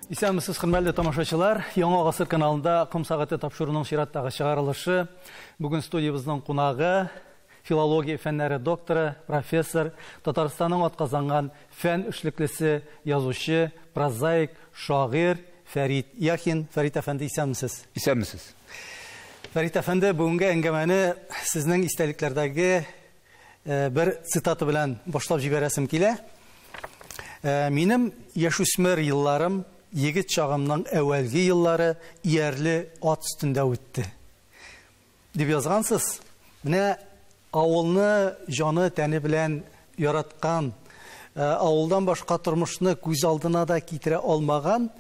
Исәнмесез, хөрмәтле тамашачылар. Яңа гасыр каналында Ком сәгате тапшыруының чираттагы чыгарылышы. Бүген студиябезнең кунагы филология фәннәре докторы, профессор, Татарстанның атказанган фән эшлеклесе, язучы, прозаик, шагыйрь Фәрит Яхин. Фәрит әфәнде, исәнмесез. Исәнмесез. Фәрит әфәнде, бүгенге әңгәмәне сезнең истәлекләрдәге бер цитата белән башлап җибәрәсем килә. Минем яшүсмер елларым, егет чагымның әүвәлге еллары иярле ат өстендә үтте. Дип язгансыз. Менә авылны җаны тәне белән яраткан, авылдан башка тормышны күз алдына да китерә алмаган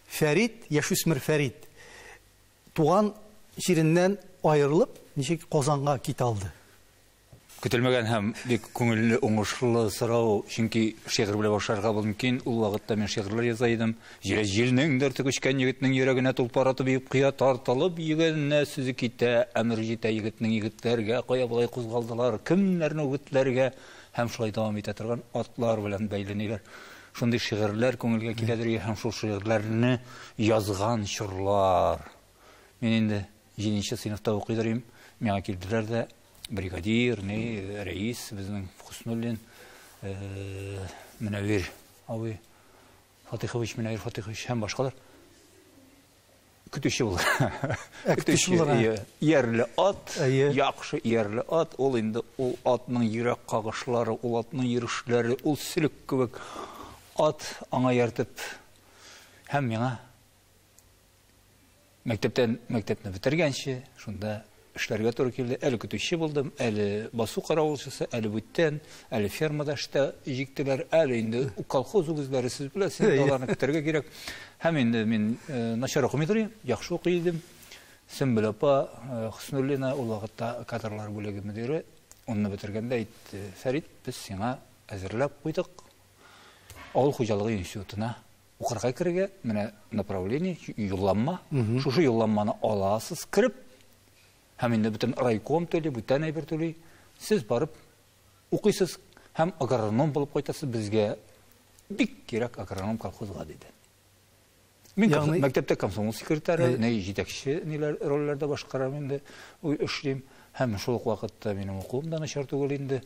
Фәрит, яшүсмер Фәрит, туган җиреннән аерылып, ничек Казанга китә алды? Көтелмәгән һәм бик күңелле, уңышлы сорау, чөнки шигырь белән башларга мөмкин. Ул вакытта мин шигырьләр яза идем. Җиләс җилнең дәрте күчкән егетнең йөрәгенә тулпар атып биеп куя, тартылып йөгәненә сүзе китә, әмер җитә егетнең егетләргә, кая болай кузгалдылар, кемнәрне үгетләргә, һәм шулай дәвам итә торган атлар белән бәйләниләр. Шундый шигырьләр күңелгә киләдер һәм шул шигырьләрне язган чорлар. Мин инде 7 сыйныфта укыйдыр идем, миңа килделәр дә бригадир, ни, рәис безнең Хуснуллин, Мөнәвир абый, Фатихович, Мөнәвир Фатихович һәм башкалар. Көтүче булыр. Көтүче булыр. Иярле ат, яхшы иярле ат, ул инде ул атның йөрәк кагышлары, ул атның йөрешләре, ул сөлек кебек ат аңа ияртеп һәм миңа мәктәптән мәктәпне бетергәнче шунда эшләргә туры килде. Әле көтүче булдым, әле басу каравылчысы, әле бүтән, әле фермада эштә җиктеләр, әле инде колхоз үгезләре, сез беләсез, аларны көтәргә кирәк. Һәм инде мин начар укымый торыйм, яхшы укый идем. Сөмбел апа Хуснуллина ул вакытта кадрлар бүлеге мөдире, онны бетергәндә әйтте: "Фәрит, без сиңа әзерләп куйдык. Авыл хуҗалыгы институтына укырга керергә, менә направление, юлланма. Шушы юлланманы аласыз, кереп, һәм инде бөтен райком түли, бүтән әйбер түли. Сез барып укыйсыз һәм агроном булып кайтасыз, безгә бик кирәк агроном колхозга, диде. Мин мәктәптә комсомол секретаре, не җитәкче ниләр рольләрдә башкарам инде, эшлим. Һәм шул ук вакытта минем укуым да начар түгел инде.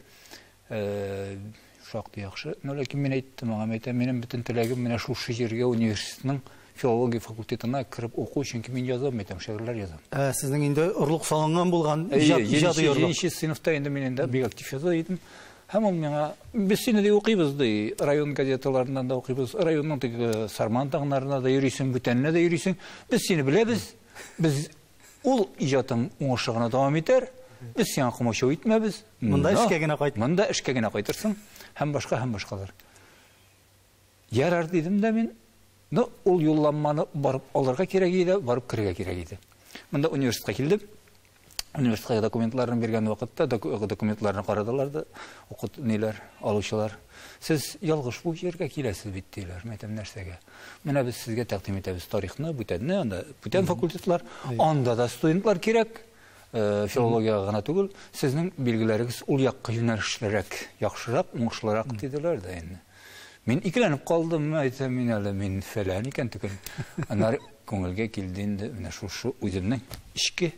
Шактый яхшы. Но ләкин мин әйттем аңа, әйтәм, минем бөтен теләгем менә шушы җиргә университетның филология факультетына кереп уку, чөнки мин язам, әйтәм, шигырьләр язам. Сезнең инде орлык салынган булган иҗади орлык. 7 сыйныфта инде мин инде бик актив яза идем. Һәм ул миңа, без сине ди укыйбыз ди, район газеталарыннан да укыйбыз, районның теге Сарман таңнарына да йөрисең, бүтәненә дә йөрисең. Без сине беләбез. Без ул иҗатың уңышлы гына дәвам итәр. Без сиңа комачау итмәбез. Монда эшкә генә кайт. Монда эшкә генә кайтырсың һәм башка һәм башкалар. Ярар дидем дә мин. Но ул юлланманы барып алырга кирәк иде, барып керергә кирәк иде. Монда университетка килдем. Университетка документларны биргән вакытта документларны карадылар да, укыт ниләр, алучылар. Сез ялгыш бу җиргә киләсез бит, диләр. Мин әйтәм, нәрсәгә? Менә без сезгә тәкъдим итәбез тарихны, бүтәнне, анда бүтән факультетлар, анда да студентлар кирәк. Филологиягә гына түгел, сезнең билгеләрегез ул якка юнәлешлерәк, яхшырак, уңышлырак диделәр дә инде. Мин икеләнеп калдым, әйтәм, мин әле мин фәлән икән түгел. Аннары күңелгә килде инде менә шушы үземнең эчке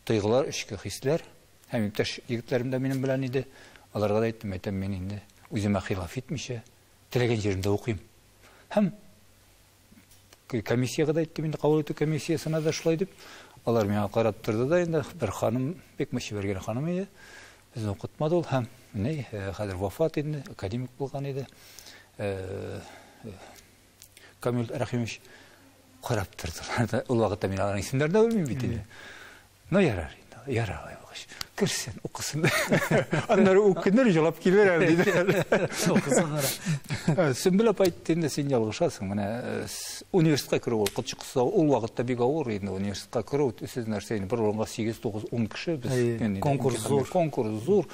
тойгылар, эчке хисләр. Һәм иптәш егетләрем дә минем белән иде. Аларга да әйттем, әйтәм, мин инде үземә хилаф итмичә, теләгән җиремдә укыйм. Һәм комиссиягә дә әйттем инде, кабул итү комиссиясенә дә шулай дип. Алар миңа карап торды да инде, бер ханым, бик чибәр генә ханым иде. Безне укытмады ул һәм ни, хәзер вафат инде, академик булган иде. Камил Рәхимович карап тордылар. Ул вакытта мин аларның исемнәрен дә белмим бит инде. Ну ярар инде, ярар алай булгач. Керсен, укысын. Аннары үкенер, җылап килер әле, диде. Укысын. Сөмбел апа әйтте инде, син ялгышасың. Менә университетка керү ул котчыксыз, ул вакытта бик авыр инде университетка керү. Сез нәрсә инде, бер урынга 8, 9, 10 кеше без. Конкурс зур. Конкурс зур.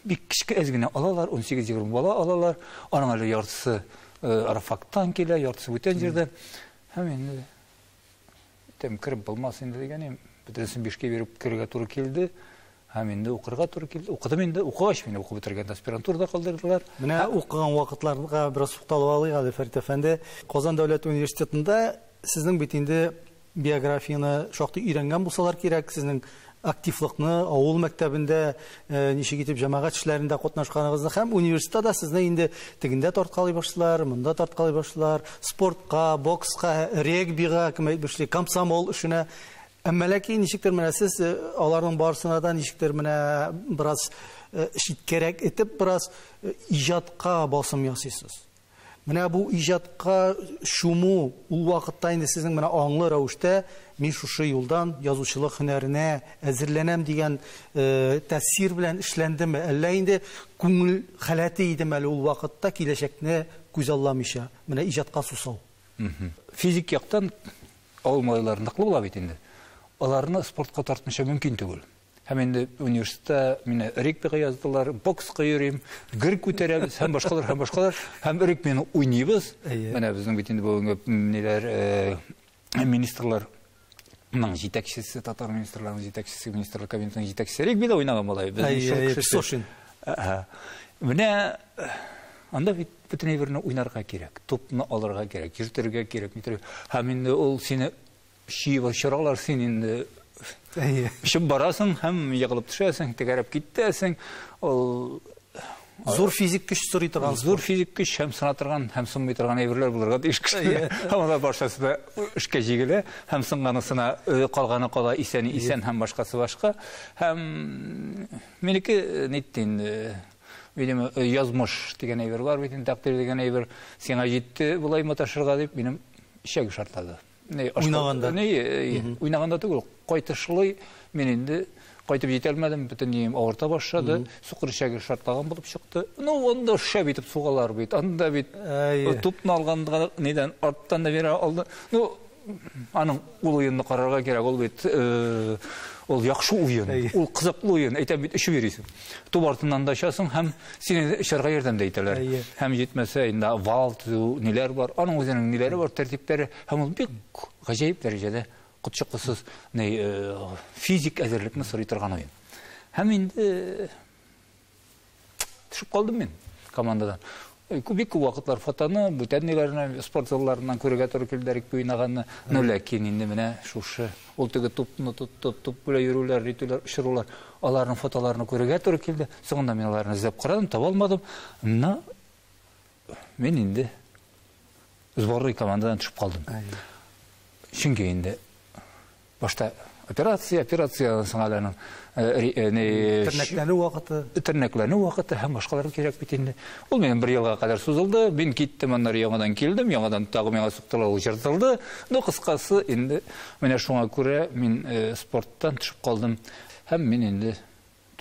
Бик кечкенә әз генә алалар, 18-20 бала алалар. Аның әле яртысы Рафактан килә, яртысы бүтән җирдә. Һәм инде тем кереп булмас инде дигән идем. Бөтенесен 5-кә биреп керергә туры килде. Һәм инде укырга туры килде. Укыдым инде, укыгач мине укып бетергәндә аспирантурада калдырдылар. Менә укыган вакытларга бераз тукталып алыйк әле, Фәрит әфәнде. Казан дәүләт университетында сезнең бит инде биографияне шактый өйрәнгән булсалар кирәк, сезнең активлыкны, авыл мәктәбендә ничек итеп җәмәгать эшләрендә катнашканыгызны һәм университетта да сезне инде тегендә тарткалый башладылар, монда тарткалый башладылар, спортка, бокска, регбига, кем әйтмешли, комсомол эшенә. Әмма ләкин ничектер менә сез аларның барысына да ничектер менә бераз читкәрәк итеп, бераз иҗатка басым ясыйсыз. Менә бу иҗатка чуму ул вакытта инде сезнең менә аңлы рәвештә мин шушы юлдан язучылык һөнәренә әзерләнәм дигән тәэсир белән эшләндеме? Әллә инде күңел халәте идеме әле ул вакытта киләчәкне күзалламыйча, менә иҗатка сусау? Физик яктан авыл малайлары ныклы була бит инде. Аларны спортка тартмыйча мөмкин түгел. Һәм инде университетта мине регбига яздылар, бокска йөрим, гер күтәрәбез һәм башкалар, һәм башкалар. Һәм регбины уйныйбыз. Менә безнең бит инде бүгенге ниләр, министрларның җитәкчесе, татар министрларының җитәкчесе, министрлар кабинетының җитәкчесе регбида уйнаган малай. Безнең Сошин. Менә анда бит бөтен әйберне уйнарга кирәк, тупны алырга кирәк, йөртергә кирәк, нитергә. Һәм инде ул сине чөеп очыралар, син инде очып барасың һәм егылып төшәсең, тәгәрәп китәсең. Ул зур физик көч сорый торган зур физик көч һәм сына торган һәм сынмый торган әйберләр булырга тиеш кешедә. Һәм алар барчасы да эшкә җигелә, һәм сынганысына калганы кала, исәне исән һәм башкасы башка. Һәм минеке нитте инде, видимо, язмыш дигән әйбер бар бит инде, тәкъдир дигән әйбер сиңа җитте болай маташырга дип минем эчәге шартлады. Уйнаганда. Уйнаганда түгел, кайтышлый мин инде кайтып җитә алмадым, бөтен нием авырта башлады, сукыр эчәге шартлаган булып чыкты. Ну, анда шәп итеп сугалар бит, анда бит тупны алганда нидән арттан да бирә алды. Ну, аның ул уенны карарга кирәк, ул бит ул яхшы уен, ул кызыклы уен, әйтәм бит, очып йөрисең. Туп артыннан да очасың һәм сине очарга ярдәм дә итәләр. Һәм җитмәсә инде вал төзү ниләр бар, аның үзенең ниләре бар, тәртипләре, һәм ул бик гаҗәеп дәрәҗәдә котчыксыз физик әзерлекне сорый торган уен. Һәм инде төшеп калдым мин командадан. Бик күп вакытлар фотоны, бүтән ниләрне, спорт залларыннан күрергә туры килде, регби уйнаганны. Но ләкин инде менә шушы, ул теге тупны тотып, туп белән йөрүләр, ритүләр, очырулар, аларның фотоларын күрергә туры килде. Соңында мин аларны эзләп карадым, таба алмадым. Но мин инде сборный командадан төшеп калдым. Чөнки инде башта операция, операциядан соң әле аның тернәкләнү вакыты. Тернәкләнү вакыты һәм башкалар кирәк бит инде. Ул минем бер елга кадәр сузылды. Мин киттем, аннары яңадан килдем, яңадан тагы миңа суктылар, ул җыртылды. Ну, кыскасы, инде менә шуңа күрә мин спорттан төшеп калдым. Һәм мин инде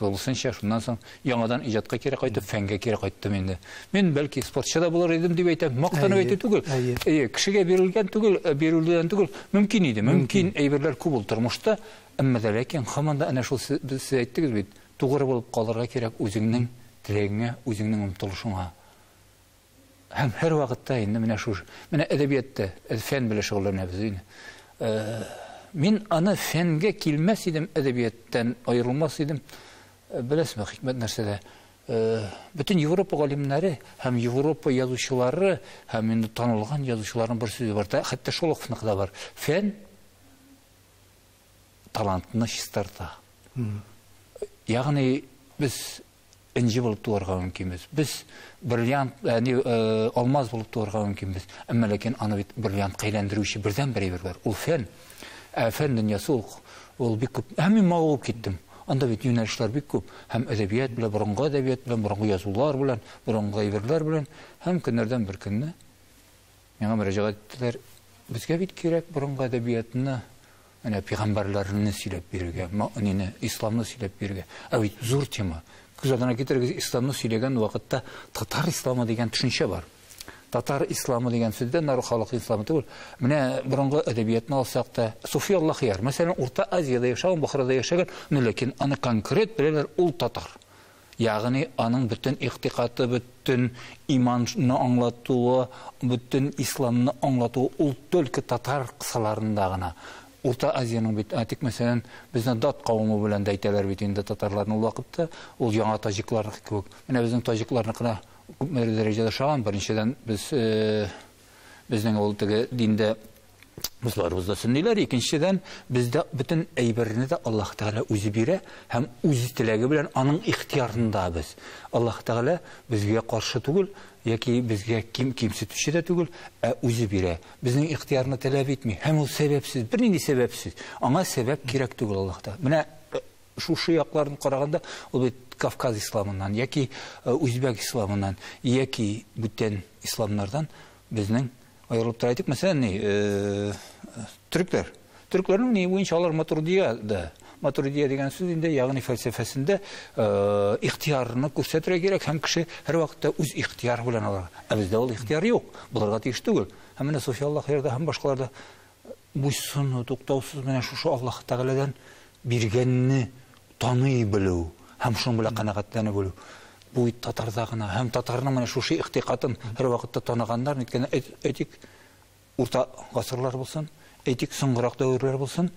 тулысынча шуннан соң яңадан иҗатка кире кайтып, фәнгә кире кайттым инде. Мин бәлки спортчы да булыр идем дип әйтәм, мактанып әйтү түгел. Әйе, кешегә бирелгән түгел, бирелгән түгел, мөмкин иде. Мөмкин әйберләр күп ул тормышта, әмма дә ләкин һаман да әнә шул сез әйттегез бит, тугры булып калырга кирәк үзеңнең теләгеңә, үзеңнең омтылышыңа. Һәм һәр вакытта инде менә шул, менә әдәбиятта, фән белән шөгыльләнәбез инде. Мин аны фәнгә килмәс идем, әдәбияттан аерылмас идем. Беләсезме, хикмәт нәрсәдә? Бөтен Европа галимнәре һәм Европа язучылары һәм инде танылган язучыларның бер сүзе бар, хәтта Шолоховныкы да бар. Фән талантны чистарта. Ягъни без энҗе булып туарга мөмкинбез. Без бриллиант, алмаз булып туарга мөмкинбез. Әмма ләкин аны бит бриллиантка әйләндерүче бердәнбер әйбер бар. Ул фән. Ә фән дөньясы ул бик күп. Һәм мин мавыгып киттем. Анда бит юнәлешләр бик күп. Һәм әдәбият белән, борынгы әдәбият белән, борынгы язулар белән, борынгы әйберләр белән. Һәм көннәрдән бер көнне миңа мөрәҗәгать иттеләр. Безгә бит кирәк борынгы әдәбиятны, менә пәйгамбәрләрне сөйләп бирергә, нине, исламны сөйләп бирергә. Ә бит зур тема. Күз алдына китерегез, исламны сөйләгән вакытта татар исламы дигән төшенчә бар. Татар исламы дигән сүздән ары халык исламы түгел. Менә борынгы әдәбиятны алсак та, Суфи Аллахияр, мәсәлән, Урта Азиядә яшәгән, Бохарада яшәгән, но ләкин аны конкрет беләләр, ул татар. Ягъни аның бөтен игътикады, бөтен иманны аңлатуы, бөтен исламны аңлатуы ул только татар кысаларында гына. Урта Азиянең бит, әйтик, мәсәлән, безне дат кавымы белән дә әйтәләр бит инде татарларны ул вакытта, ул яңа таҗикларныкы кебек. Менә безнең таҗикларныкына күпмедер дәрәҗәдә ошаган. Беренчедән, без безнең ул теге диндә без барыбыз да сөнниләр. Икенчедән, бездә бөтен әйберне дә Аллаһ Тәгалә үзе бирә һәм үз теләге белән аның ихтиярында без. Аллаһ Тәгалә безгә каршы түгел, яки безгә ким кимсетүче дә түгел, ә үзе бирә. Безнең ихтиярны таләп итми. Һәм ул сәбәпсез, бернинди сәбәпсез. Аңа сәбәп кирәк түгел Аллаһ Тәгалә. Менә шушы якларын караганда, ул бит Кавказ исламыннан, яки үзбәк исламыннан, яки бүтән исламнардан безнең аерылып тора. Әйтик, мәсәлән, ни, төрекләр. Төрекләрнең ни буенча алар матуридия да. Матуридия дигән сүз инде, ягъни фәлсәфәсендә ихтиярны күрсәтергә кирәк һәм кеше һәрвакытта үз ихтияры белән алырга. Ә бездә ул ихтияр юк, булырга тиеш түгел. Һәм менә Суфи Аллаһ һәм башкаларда буйсыну, туктаусыз менә шушы Аллаһ Тәгаләдән биргәнне таный белү һәм шуның белән канәгатьләнә белү. Бу татарда гына һәм татарның менә шушы ихтикатын һәрвакытта таныганнар, ниткән әйтик, урта гасырлар булсын, әйтик, соңгырак дәверләр булсын,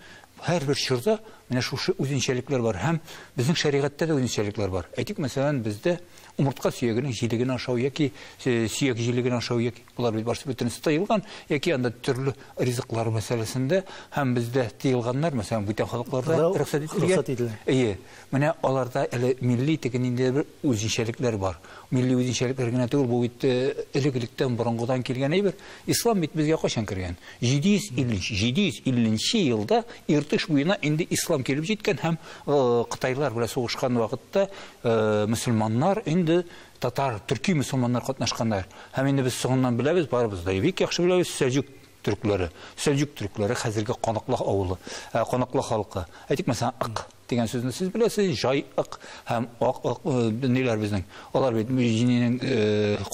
һәрбер чорда менә шушы үзенчәлекләр бар һәм безнең шәригатьтә дә үзенчәлекләр бар. Әйтик, мәсәлән, бездә умыртка сөягенең җилеген ашау яки сөяк җилеген ашау яки болар бит барысы бөтенесе тыелган, яки анда төрле ризыклар мәсьәләсендә һәм бездә тыелганнар, мәсәлән, бүтән халыкларда рөхсәт ителгән. Әйе, менә аларда әле милли теге ниндидер бер үзенчәлекләр бар. Милли үзенчәлекләр генә түгел, бу бит элек-электән борынгыдан килгән әйбер. Ислам бит безгә кайчан кергән? 750 елда Иртыш буена инде ислам килеп җиткән һәм Кытайлар белән сугышкан вакытта мөселманнар инде татар, төрки мөселманнар катнашканнар. Һәм инде без соңыннан беләбез, барыбыз да бик яхшы беләбез, Сәлҗүк төркләре. Сәлҗүк төркләре хәзерге Канаклы авылы, Канаклы халкы. Әйтик, мәсәлән, ык дигән сүзне сез беләсез, жай ык һәм ак ык ниләр безнең. Алар бит Җининең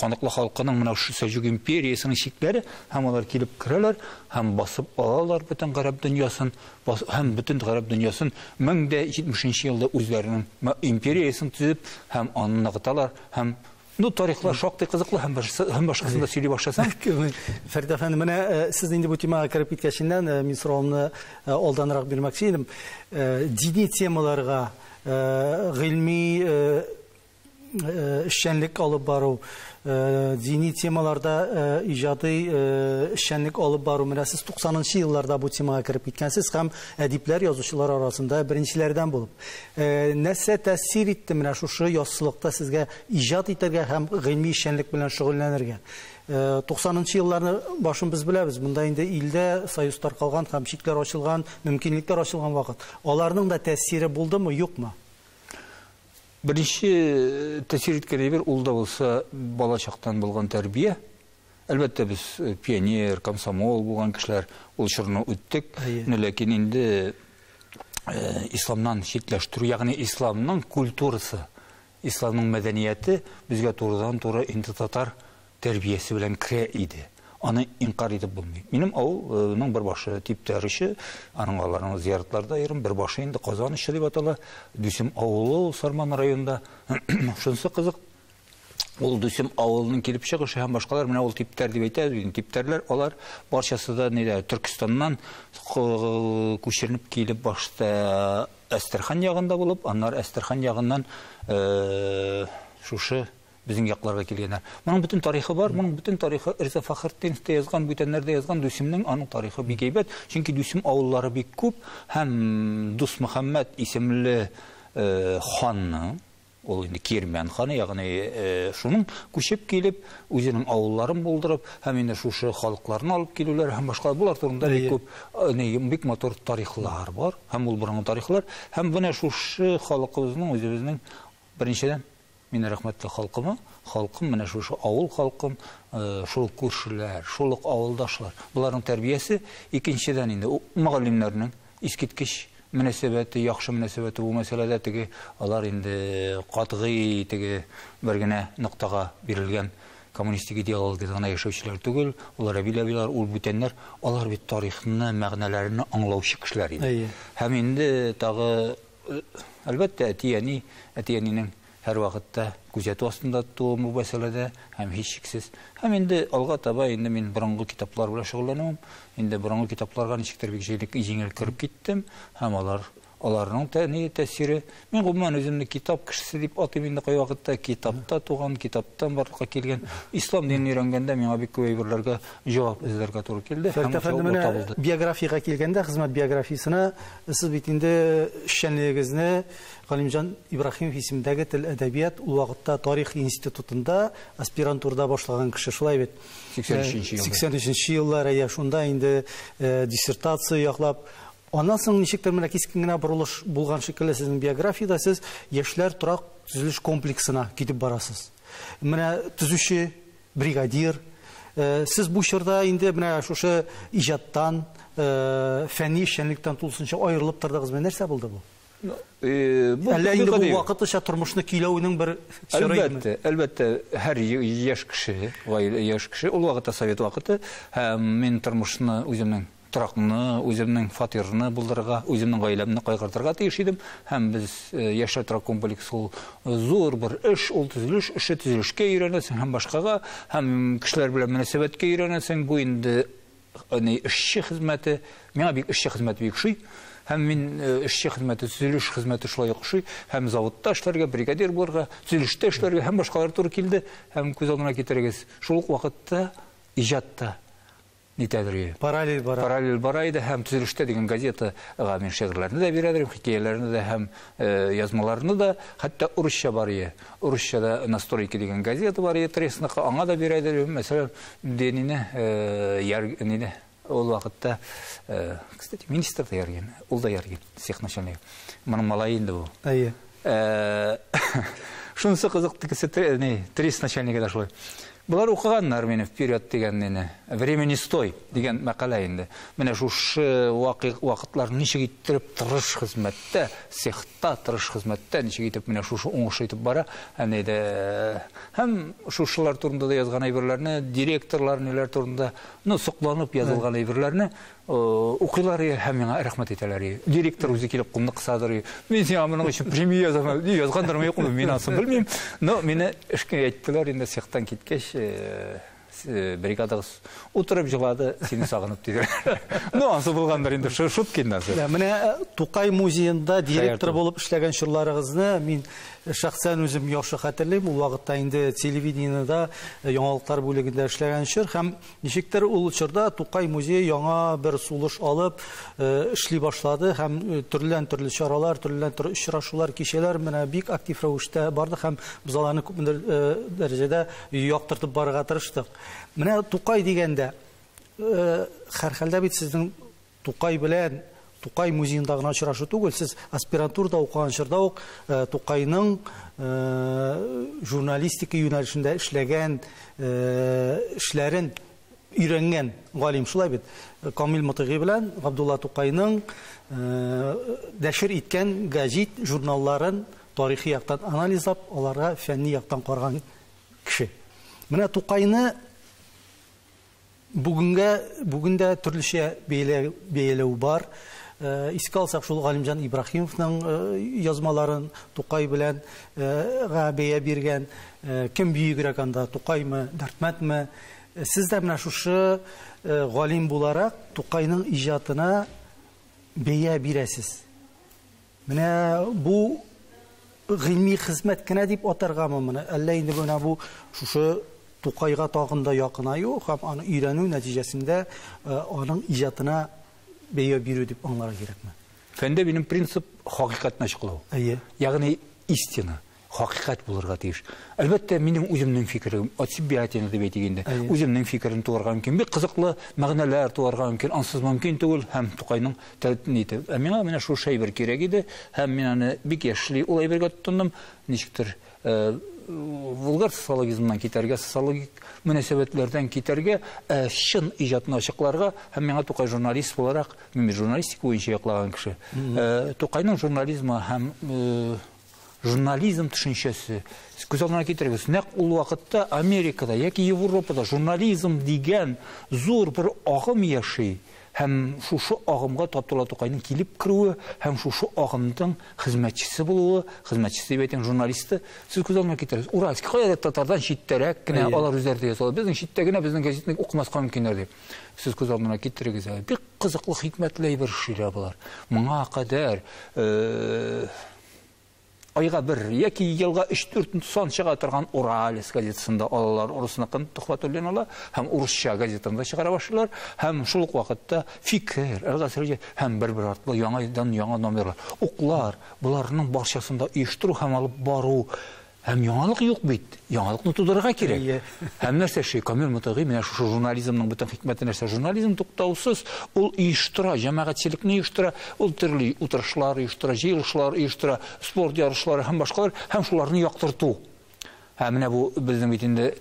Канаклы халкының менә шушы Сәлҗүк империясенең чикләре һәм алар килеп керәләр һәм басып алалар бөтен гарәп дөньясын, һәм бөтен гарәп дөньясын 1070 елда үзләренең империясын төзеп һәм аны ныгыталар һәм ну, тарихлар шактый кызыклы һәм башкасын да сөйли башласам. Фәрит әфәнде, менә сез инде бу темага кереп киткәченнән мин соравымны алданрак бирмәкче идем. Дини темаларга гыйльми эшчәнлек алып бару, дини темаларда иҗади эшчәнлек алып бару. Менә сез 90-нчы елларда бу темага кереп киткәнсез һәм әдипләр, язучылар арасында беренчеләрдән булып. Нәрсә тәэсир итте менә шушы яссылыкта сезгә иҗат итәргә һәм гыйльми эшчәнлек белән шөгыльләнергә? 90-нчы елларны башын без беләбез. Монда инде илдә союз таркалган һәм чикләр ачылган, мөмкинлекләр ачылган вакыт. Аларның да тәэсире булдымы, юкмы? Беренче тәэсир иткән әйбер ул да булса бала чактан булган тәрбия. Әлбәттә, без пионер, комсомол булган кешеләр ул чорны үттек. Ләкин инде исламнан читләштерү, ягъни исламның культурасы, исламның мәдәнияте безгә турыдан-туры инде татар тәрбиясе белән керә иде. Аны инкар итеп булмый. Минем авылның бер башы Типтәр очы, аның аларның зияратларда йөрим, бер башы инде Казан очы дип атала, Дүсем авылы Сарман районында. Шунысы кызык, ул Дүсем авылының килеп чыгышы һәм башкалар, менә ул Типтәр дип әйтәбез, инде Типтәрләр алар барчасы да нидә Төркестаннан күчеренеп килеп башта Әстерхан ягында булып, аннары Әстерхан ягыннан шушы безнең якларга килгәннәр. Моның бөтен тарихы бар, моның бөтен тарихы Риза Фәхретдинов та язган, бүтәннәр дә язган, Дүсемнең аның тарихы бик әйбәт, чөнки Дүсем авыллары бик күп һәм Дус Мөхәммәд исемле ханның, ул инде Кирмән ханы, ягъни шуның күчеп килеп, үзенең авылларын булдырып, һәм инде шушы халыкларны алып килүләр һәм башка булар турында бик күп, бик матур тарихлар бар, һәм ул борынгы тарихлар, һәм менә шушы халкыбызның үзебезнең беренчедән мин рәхмәтле халкыма, халкым менә шушы авыл халкым, шул күршеләр, шул ук авылдашлар. Буларның тәрбиясе, икенчедән инде мөгаллимнәрнең искиткеч мөнәсәбәте, яхшы мөнәсәбәте бу мәсьәләдә теге алар инде катгый теге бер генә ноктага бирелгән коммунистик идеологияда гына яшәүчеләр түгел, улар әбиләр, ул бүтәннәр, алар бит тарихны, мәгънәләрен аңлаучы кешеләр иде. Һәм инде тагы, әлбәттә, әти-әни, әти-әнинең Һәрвакытта күзәтү астында тотуым бу мәсьәләдә һәм һичшиксез. Һәм инде алга таба инде мин борынгы китаплар белән шөгыльләнүем, инде борынгы китапларга ничектер бик җиңел кереп киттем һәм аларның тәэсире. Мин гомумән үземне китап кешесе дип атыйм инде кайвакытта. Китапта туган, китаптан барлыкка килгән. Ислам динен өйрәнгәндә миңа бик күп әйберләргә җавап эзләргә туры килде. Һәм менә биографиягә килгәндә, хезмәт биографиясенә сез бит инде эшчәнлегегезне Галимҗан Ибраһимов исемендәге тел әдәбият ул вакытта тарих институтында аспирантурада башлаган кеше, шулай бит? 83 елда. 83 еллар, әйе, шунда инде диссертация яклап. Аннан соң ничектер менә кискен генә борылыш булган шикелле сезнең биографиядә, сез яшьләр торак төзелеш комплексына китеп барасыз. Менә төзүче, бригадир, сез бу чорда инде менә шушы иҗаттан, фәнни эшчәнлектән тулысынча аерылып тордыгыз. Менә нәрсә булды бу? Әллә инде бу вакытлыча тормышны көйләүнең бер чоры идеме? Әлбәттә, әлбәттә, һәр яшь кеше, гаилә яшь кеше, ул вакытта совет вакыты, һәм мин тормышны үземнең торакны, үземнең фатирны булдырырга, үземнең гаиләмне кайгыртырга тиеш идем. Һәм без яшьләр торак комплексы ул зур бер эш, ул төзелеш эше, төзелешкә өйрәнәсең һәм башкага, һәм кешеләр белән мөнәсәбәткә өйрәнәсең. Бу инде эшче хезмәте, миңа бик эшче хезмәте бик ошый. Һәм мин эшче хезмәте, төзелеш хезмәте шулай ук ошый. Һәм заводта эшләргә, бригадир булырга, төзелештә эшләргә һәм башкалар туры килде. Һәм күз алдына китерегез, шул ук вакытта иҗатта нитәдер. Параллель бара. Параллель бара иде һәм төзелештә дигән газетага мин шигырьләрне дә бирә идем, хикәяләрне дә һәм язмаларны да, хәтта урысча бар иде. Урысча да «Настройки» дигән газета бар иде, Тресныкы, аңа да бирә идем. Мәсәлән, Денине, Нине, ул вакытта, кстати, министр да ярген, ул да ярген, цех начальнигы. Моның малае инде бу. Әйе. Шунысы кызык, тегесе, ни, трест начальнигы да шулай. Булар укыганнар мине «Вперед» дигән нине, «Время не стой» дигән мәкалә инде. Менә шушы вакытлар ничек иттереп тырыш хезмәттә, цехта тырыш хезмәттә ничек итеп менә шушы уңыш итеп бара. Һәм әйдә, һәм шушылар турында да язган әйберләрне, директорлар ниләр турында, ну, сокланып язылган әйберләрне укыйлар һәм миңа рәхмәт итәләр. Директор үзе килеп кулны кысадыр. Мин сиңа моның өчен премия язам, язгандырмы, юкмы, мин анысын белмим. Но мине эшкә әйттеләр инде цехтан киткәч, бригадагыз утырып җылады, сине сагынып диделәр. Ну, ансы булгандыр инде, шутка инде ансы. Менә Тукай музеенда директор булып эшләгән чорларыгызны мин шәхсән үзем яхшы хәтерлим. Ул вакытта инде телевидениедә яңалыклар бүлегендә эшләгән чор һәм ничектер ул чорда Тукай музее яңа бер сулыш алып эшли башлады һәм төрледән-төрле чаралар, төрледән-төрле очрашулар, кичәләр менә бик актив рәвештә барды һәм без аларны күпмедер дәрәҗәдә яктыртып барырга тырыштык. Менә Тукай дигәндә, һәрхәлдә бит сезнең Тукай белән Тукай музеенда гына очрашу түгел, сез аспирантурада укыган чорда ук Тукайның журналистика юнәлешендә эшләгән эшләрен өйрәнгән галим, шулай бит. Камил Мотыйгый белән Габдулла Тукайның нәшер иткән гәҗит журналларын тарихи яктан анализлап, аларга фәнни яктан караган кеше. Менә Тукайны бүген дә төрлечә бәяләү бар. Искә алсак, шул Галимҗан Ибраһимовның язмаларын Тукай белән бәя биргән, кем бөегрәк анда, Тукаймы, Дәрдмәндме? Сез дә менә шушы галим буларак Тукайның иҗатына бәя бирәсез. Менә бу гыйльми хезмәт кенә дип атаргамы моны? Әллә инде менә бу шушы Тукайга тагын да якынаю һәм аны өйрәнү нәтиҗәсендә аның иҗатына бәя бирү дип аңларга кирәкме? Фәндә минем принцип хакыйкатьне ачыклау. Әйе. Ягъни истина, хакыйкать булырга тиеш. Әлбәттә, минем үземнең фикерем, от себя тине дип әйтик инде. Үземнең фикерем туарга мөмкин, бик кызыклы мәгънәләр туарга мөмкин, ансыз мөмкин түгел һәм Тукайның тәлпне. Ә миңа менә шушы әйбер кирәк иде һәм мин аны бик яшьли ул әйбергә тотындым. Ничектер, вулгар социологизмнан китәргә, социологик мөнәсәбәтләрдән китәргә, чын иҗатны ачыкларга һәм миңа Тукай журналист буларак, мин журналистика буенча яклаган кеше. Тукайның журнализмы һәм журнализм төшенчәсе, күз алдына китерегез, нәкъ ул вакытта Америкада яки Европада журнализм дигән зур бер агым яши. Һәм шушы агымга Габдулла Тукайның килеп керүе һәм шушы агымның хезмәтчесе булуы, хезмәтчесе дип әйтәм, журналисты, сез күз алдына китерегез. Уральский кая татардан читтәрәк кенә алар үзләре дә язалар. Безнең читтә генә безнең газетаны укымаска мөмкиннәр дип. Сез күз алдына китерегез. Бик кызыклы, хикмәтле әйбер эшлиләр болар. Моңа кадәр айга бер яки елга 3-4 сан чыга торган Уралец газетасында алалар урысныкын Төхвәтуллин ала һәм урысча газетаны да чыгара башлыйлар һәм шул ук вакытта Фикер, Әлгасыр һәм бер-бер артлы яңадан яңа номерлар. Уклар, боларның барчасын да оештыру һәм алып бару. Һәм яңалык юк бит. Яңалыкны тудырырга кирәк. Һәм нәрсә эшли? Камил Мотыйгый менә шушы журнализмның бөтен хикмәте нәрсә? Журнализм туктаусыз, ул оештыра, җәмәгатьчелекне оештыра, ул төрле утырышлар оештыра, җыелышлар оештыра, спорт ярышлары һәм башкалар, һәм шуларны яктырту. Һәм менә бу безнең бит инде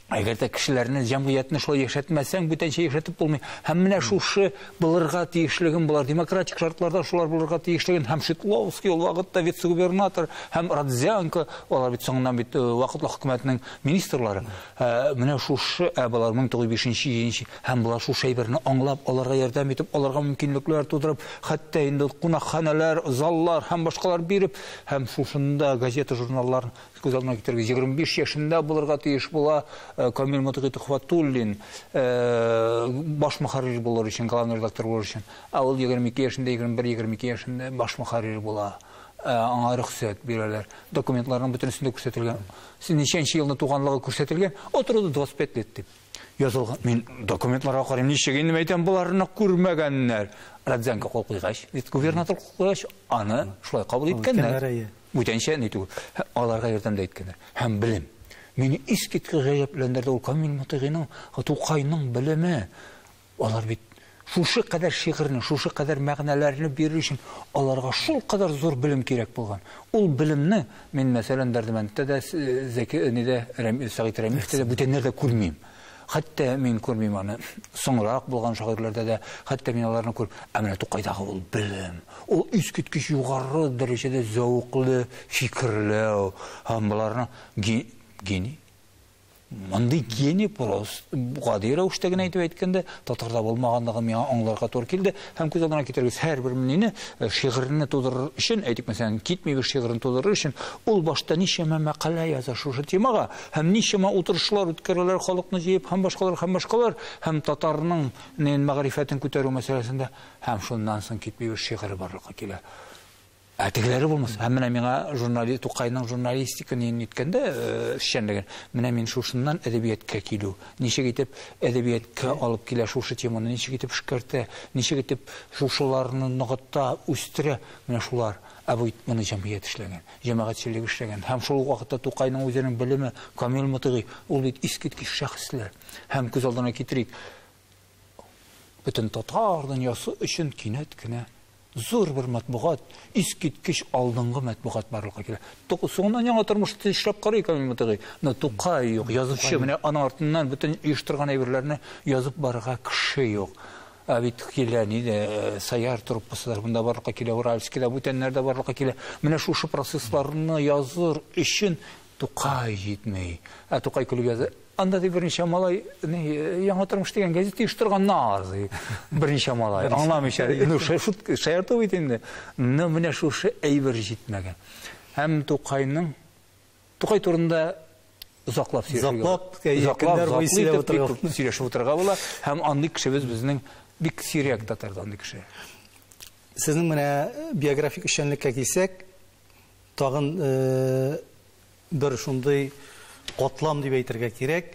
әгәр дә кешеләрне, җәмгыятьне шулай яшәтмәсәң, бүтәнчә яшәтеп булмый. Һәм менә шушы булырга тиешлеген, болар демократик шартларда шулар булырга тиешлеген, һәм Шитловский ул вакытта вице-губернатор, һәм Родзянко, алар бит соңыннан бит вакытлы хөкүмәтнең министрлары. Менә шушы, болар 1905-нче һәм болар шушы әйберне аңлап, аларга ярдәм итеп, аларга мөмкинлекләр тудырып, хәтта инде кунакханәләр, заллар һәм башкалар биреп, һәм шушында газета, журналлар күз алдына китерегез. 25 яшендә булырга тиеш була Камил Мотыйгый Төхвәтуллин баш мөхәррир булыр өчен, главный редактор булыр өчен. Ә ул 22 яшендә, 21-22 яшендә баш мөхәррир була. Аңа рөхсәт бирәләр. Документларның бөтенесендә күрсәтелгән. Ничәнче елны туганлыгы күрсәтелгән, от роду 25 лет дип язылган. Мин документларга карыйм, ничек инде әйтәм, боларны күрмәгәннәр. Родзянко кул куйгач, вице-губернатор кул куйгач, аны шулай кабул иткәннәр. Бүтәнчә ни түгел. Аларга ярдәм дә иткәннәр. Һәм белем. Мине искиткеч гаҗәпләндерде ул Камил Мотыйгыйның, Тукайның белеме. Алар бит шушы кадәр шигырьне, шушы кадәр мәгънәләрне бирер өчен аларга шул кадәр зур белем кирәк булган. Ул белемне мин, мәсәлән, Дәрдемәндтә дә, Зәки нидә, Сәгыйть Рәмиевтә дә, бүтәннәрдә күрмим. Хәтта мин күрмим аны соңрак булган шагыйрьләрдә дә, хәтта мин аларны күреп, ә менә Тукайдагы ул белем, ул искиткеч югары дәрәҗәдә зәвыклы фикерләү һәм боларны гений. Мондый гений просто гади рәвештә генә әйтеп әйткәндә татарда булмаганлыгын миңа аңларга туры килде. Һәм күз алдына китерегез, һәрбер мине шигырьне тудырыр өчен, әйтик, мәсәлән, китмибез шигырен тудырыр өчен, ул башта ничәмә мәкалә яза шушы темага, һәм ничәмә утырышлар үткәрәләр, халыкны җыеп, һәм башкалар, һәм башкалар, һәм татарның мәгърифәтен күтәрү мәсьәләсендә, һәм шуннан соң китмибез шигыре барлыкка килә. Ә тегеләре булмас. Һәм менә миңа журналист Тукайның журналистика нин иткәндә эшчәнлеген, менә мин шушыннан әдәбиятка килү, ничек итеп әдәбиятка алып килә шушы теманы, ничек итеп эшкәртә, ничек итеп шушыларны ныгыта, үстерә, менә шулар. Ә бу моны җәмгыять эшләгән, җәмәгатьчелек эшләгән. Һәм шул ук вакытта Тукайның үзенең белеме, Камил Мотыйгый, ул бит искиткеч шәхесләр. Һәм күз алдына китерик, бөтен татар дөньясы өчен кинәт кенә зур бер матбугат, искиткеч алдынгы матбугат барлыкка килә. Соңыннан яңа тормышта эшләп карый Камил Мотыйгый. Но Тукай юк, язучы, менә аның артыннан бөтен оештырган әйберләрне язып барырга кеше юк. Ә бит килә ни дә, Саяр труппасы да монда барлыкка килә, Уральскийда бүтәннәр дә барлыкка килә. Менә шушы процессларны языр өчен Тукай җитми. Ә Тукай көлеп яза. Анда ди берничә малай, яңа тормыш дигән газета оештырганнар, ди. Берничә малай, аңламыйча, ну, шаярту бит инде. Но менә шушы әйбер җитмәгән. Һәм Тукайның, Тукай турында озаклап сөйләшеп утырырга була. Һәм андый кешебез безнең бик сирәк татарда андый кеше. Сезнең менә биографик эшчәнлеккә килсәк, тагын бер шундый котлам дип әйтергә кирәк.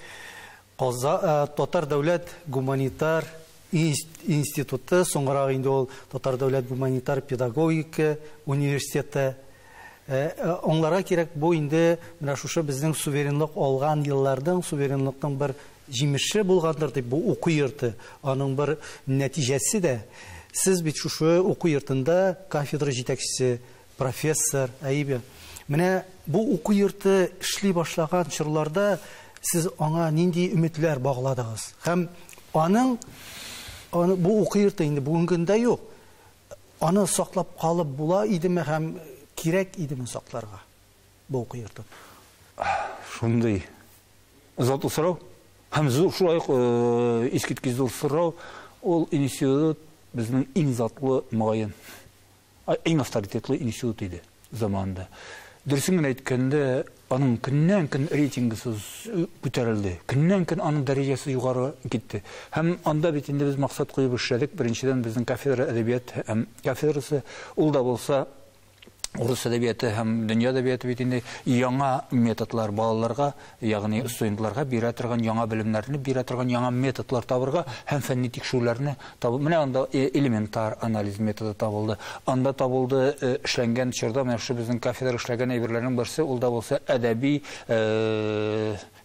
Татар дәүләт гуманитар институты, соңгырак инде ул Татар дәүләт гуманитар педагогика университеты. Аңларга кирәк, бу инде менә шушы безнең суверенлык алган елларның, суверенлыкның бер җимеше булгандыр дип, бу уку йорты, аның бер нәтиҗәсе дә. Сез бит шушы уку йортында кафедра җитәкчесе, профессор Әйбе. Менә бу уку йорты эшли башлаган чорларда сез аңа нинди өметләр багладыгыз? Һәм аның бу уку йорты инде бүгенге көндә юк. Аны саклап калып була идеме һәм кирәк идеме сакларга бу уку йорты? Шундый затлы сорау һәм зур, шулай ук искиткеч зур сорау. Ул институт безнең иң затлы, мөгаен, иң авторитетлы институт иде заманында. Дөресен генә әйткәндә, аның көннән-көн рейтингы күтәрелде. Көннән-көн аның дәрәҗәсе югары китте. Һәм анда бит инде без максат куеп эшләдек. Беренчедән, безнең кафедра әдәбият һәм кафедрасы, ул да булса урыс әдәбияты һәм дөнья әдәбияты бит инде яңа методлар балаларга, ягъни студентларга бирә торган яңа белемнәрне бирә торган яңа методлар табырга һәм фәнни тикшерүләрне табып, менә анда элементар анализ методы табылды. Анда табылды эшләнгән чорда менә шушы безнең кафедра эшләгән әйберләрнең берсе, ул да булса әдәби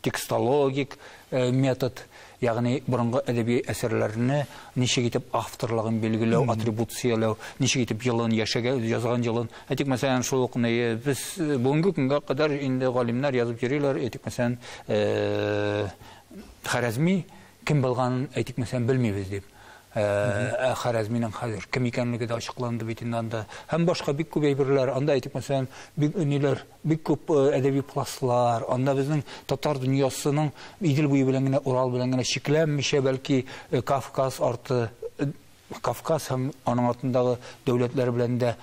текстологик метод, ягъни борынгы әдәби әсәрләрне ничек итеп авторлыгын билгеләү, атрибуцияләү, ничек итеп елын, яшәгән, язган елын. Әйтик, мәсәлән, шул ук без бүгенге көнгә кадәр инде галимнәр язып йөриләр, әйтик, мәсәлән, Харәзми кем булганын, әйтик, мәсәлән, белмибез дип. Харәзминең хәзер кем икәнлеге дә ачыкланды бит инде анда. Һәм башка бик күп әйберләр. Анда, әйтик, мәсәлән, бик ниләр, бик күп әдәби пластлар. Анда безнең татар дөньясының Идел буе белән генә, Урал белән генә чикләнмичә, бәлки Кавказ арты, Кавказ һәм аның артындагы дәүләтләр белән дә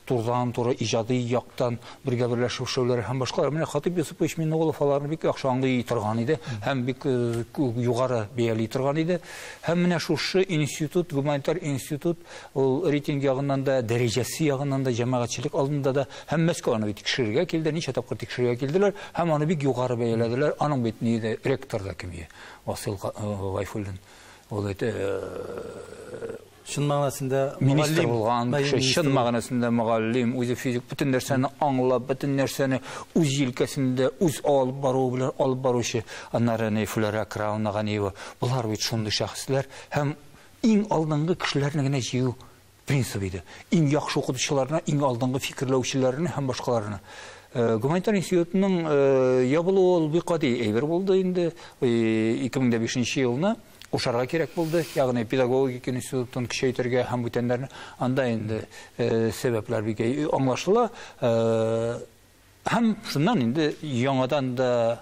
турыдан-туры иҗади яктан бергә берләшеп эшләүләре һәм башкалар. Менә Хатип Йосыпович Миңнеголов аларны бик яхшы аңлый торган иде һәм бик югары бәяли торган иде. Һәм менә шушы институт, гуманитар институт, ул рейтинг ягыннан да, дәрәҗәсе ягыннан да, җәмәгатьчелек алдында да, һәм Мәскәү аны бит тикшерергә килде, ничә тапкыр тикшерергә килделәр, һәм аны бик югары бәяләделәр. Аның бит ни ректор да кем Васил Гайфуллин. Ул әйтә, чын мәгънәсендә министр булган кеше, чын мәгънәсендә мөгаллим, үзе физик, бөтен нәрсәне аңлап, бөтен нәрсәне үз җилкәсендә үз алып баруы белән алып баручы. Аннары Нәйфүләр Акрамовна Ганиева. Болар бит шундый шәхесләр һәм иң алдынгы кешеләрне генә җыю принцип иде. Иң яхшы укытучыларны, иң алдынгы фикерләүчеләрне һәм башкаларны. Гуманитар институтының ябылуы ул бик гади әйбер булды инде. 2005 елны кушарга кирәк булды, ягъни педагогик институтын көчәйтергә һәм бүтәннәрне. Анда инде сәбәпләр бик аңлашыла. Һәм шуннан инде яңадан да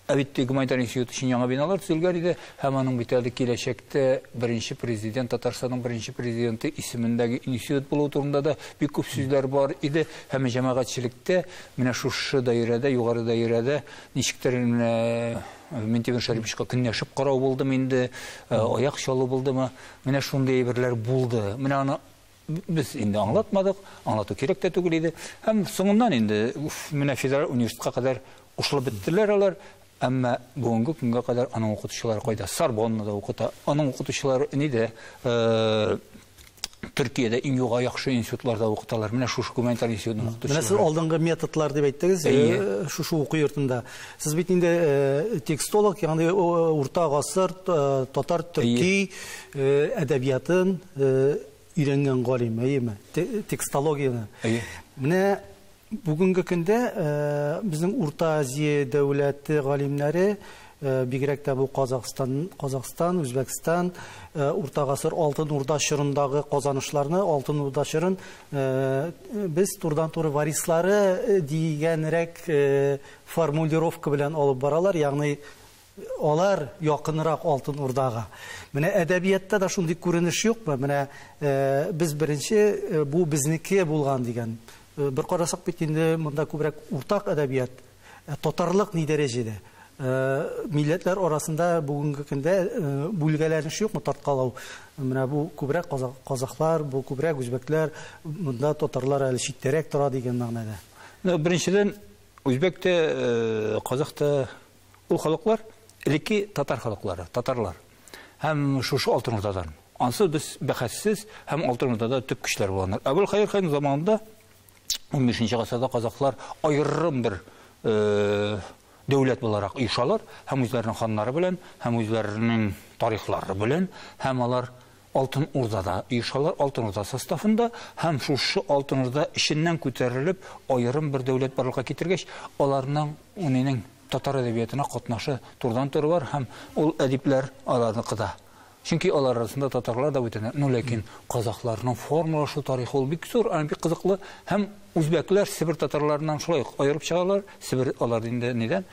бит гуманитар институт өчен яңа биналар төзелгән иде, һәм аның бит әле киләчәктә беренче президент, Татарстанның беренче президенты исемендәге институт булу турында да бик күп сүзләр бар иде. Һәм җәмәгатьчелектә менә шушы даирәдә, югары даирәдә ничектер менә Минтимер Шәриповичка көнләшеп карау булдымы инде, аяк чалу булдымы, менә шундый әйберләр булды. Менә аны без инде аңлатмадык, аңлату кирәк тә түгел иде. Һәм соңыннан инде менә федераль университетка кадәр кушылып беттеләр алар. Әмма бүгенге көнгә кадәр аның укытучылары кайда? Сорбоннада укыта. Аның укытучылары нидә? Төркиядә иң югары яхшы институтларда укыталар. Менә шушы гуманитар институтның укытучылары. Менә сез алдынгы методлар дип әйттегез, шушы уку йортында. Сез бит инде текстолог, ягъни урта гасыр татар төрки әдәбиятын өйрәнгән галим, әйеме? Текстологияне. Менә бүгенге көндә безнең Урта Азия дәүләте галимнәре, бигрәк тә бу Казахстан, Үзбәкстан, Урта гасыр Алтын Урда чорындагы казанышларны, Алтын Урда чорын без турыдан-туры варислары дигәнрәк формулировка белән алып баралар, ягъни алар якынрак Алтын Урдага. Менә әдәбиятта да шундый күренеш юкмы? Менә без беренче бу безнеке булган дигән. Бер карасак бит инде монда күбрәк уртак әдәбият, татарлык ни дәрәҗәдә? Милләтләр арасында бүгенге көндә бүлгәләнеш юкмы, тарткалау? Менә бу күбрәк казахлар, бу күбрәк үзбәкләр, монда татарлар әле читтәрәк тора дигән мәгънәдә. Беренчедән, үзбәк тә, казах та ул халыклар элекке татар халыклары, татарлар. Һәм шушы Алтын Урдадан. Ансы без бәхәссез һәм Алтын Урдада төп көчләр булганнар. Әбелхәер хан заманында 15 гасырда казахлар аерым бер дәүләт буларак оешалар һәм үзләренең ханнары белән, һәм үзләренең тарихлары белән, һәм алар Алтын Урдада оешалар, Алтын Урда составында, һәм шушы Алтын Урда эченнән күтәрелеп аерым бер дәүләт барлыкка китергәч, аларның унинең татар әдәбиятына катнашы турыдан-туры бар һәм ул әдипләр аларныкы да. Чөнки алар арасында татарлар да бүтәннәр. Ну, ләкин казахларның формалашу тарихы ул бик зур, аны бик кызыклы. Һәм үзбәкләр Себер татарларыннан шулай ук аерып чыгалар. Себер алар инде нидән?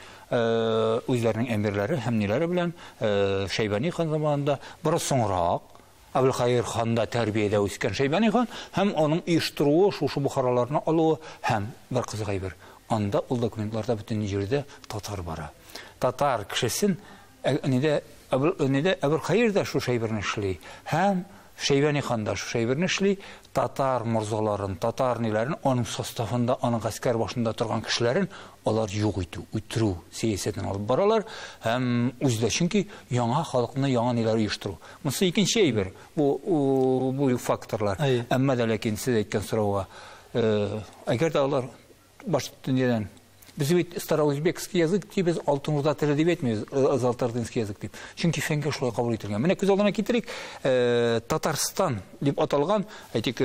Үзләренең әмирләре һәм ниләре белән, Шәйбани хан заманында бераз соңрак Әбелхәер ханда тәрбиядә үскән Шәйбани хан һәм аның оештыруы, шушы Бухараларны алуы һәм бер кызык әйбер. Анда ул документларда бөтен җирдә татар бара. Татар кешесен нидә Әбелхәер дә шушы әйберне эшли һәм Шәйбани хан да шушы әйберне эшли. Татар морзаларын, татар ниләрен, аның составында, аның гаскәр башында торган кешеләрен алар юк итү, үтерү сәясәтен алып баралар һәм үзләре, чөнки яңа халыкны яңа ниләр оештыру. Монысы икенче әйбер, бу факторлар. Әмма дә ләкин сез әйткән сорауга, әгәр дә алар баш дөньядан без бит староузбекский язык дибез, Алтын Урда теле дип әйтмибез, золотоордынский язык дип. Чөнки фәнгә шулай кабул ителгән. Менә күз алдына китерик, Татарстан дип аталган, әйтик,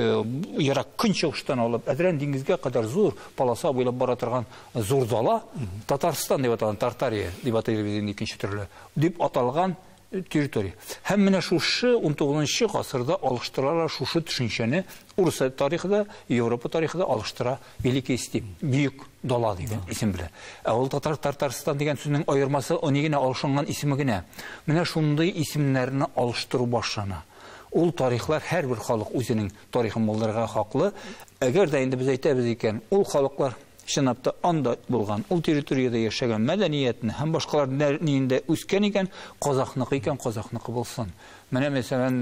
ерак көнчыгыштан алып Әдрән диңгезгә кадәр зур полоса буйлап бара торган зур дала, Татарстан дип аталган, Тартария дип атыйлар инде икенче төрле, дип аталган территория. Һәм менә шушы 19 гасырда алыштыралар шушы төшенчәне, урыс тарихы да, Европа тарихы да алыштыра Великий степь, бөек дала дигән исем белән. Ә ул татар Татарстан дигән сүзнең аермасы ни генә алышынган исеме генә. Менә шундый исемнәрне алыштыру башлана. Ул тарихлар һәрбер халык үзенең тарихын булдырырга хаклы. Әгәр дә инде без әйтәбез икән, ул халыклар чынлап та анда булган, ул территориядә яшәгән мәдәниятне һәм башкалар ниндә үскән икән, казахныкы икән, казахныкы булсын. Менә мәсәлән,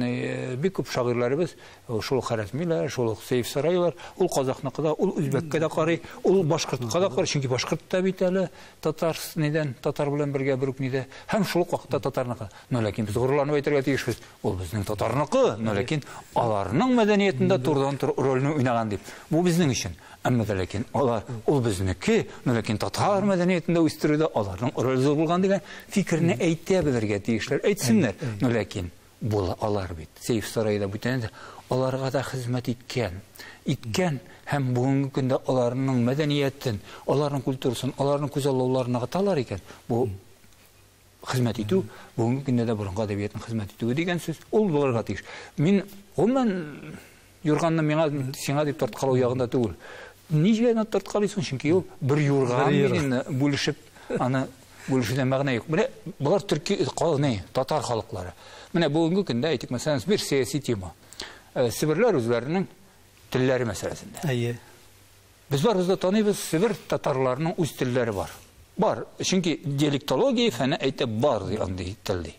бик күп шагыйрьләребез, шул Харәзмиләр, шул ук Сәйф Сарайлар, ул казахныкы да, ул үзбәккә дә карый, ул башкортка да карый, чөнки башкорт та бит әле татар нидән, татар белән бергә бер үк нидә, һәм шул ук вакытта татарныкы. Но ләкин без горурланып әйтергә тиешбез, ул безнең татарныкы, но ләкин аларның мәдәниятендә турыдан-туры рольне уйнаган дип. Бу безнең өчен. Әмма дә ләкин алар ул безнеке, но ләкин татар мәдәниятендә үстерүдә аларның роле зур булган дигән фикерне әйтә белергә тиешләр, әйтсеннәр. Но ләкин була алар бит. Сәйф Сарайда бүтән дә аларга да хезмәт иткән, иткән һәм бүгенге көндә аларның мәдәниятен, аларның культурасын, аларның күзаллауларын ныгыталар икән. Бу хезмәт итү, бүгенге көндә дә борынгы әдәбиятның хезмәт итүе дигән сүз, ул булырга тиеш. Мин гомумән юрганны миңа, сиңа дип тарткалау ягында түгел. Нигә аны тарткалыйсың? Чөнки ул бер юрган менән бүлешеп, аны бүлешүдән мәгънә юк. Менә болар төрки, не, татар халыклары. Менә бүгенге көндә әйтик, мәсәлән, бер сәяси тема. Себерләр үзләренең телләре мәсьәләсендә. Әйе. Без барыбыз да таныйбыз, Себер татарларының үз телләре бар. Бар. Чөнки диалектология фәне әйтә бар ди андый тел ди.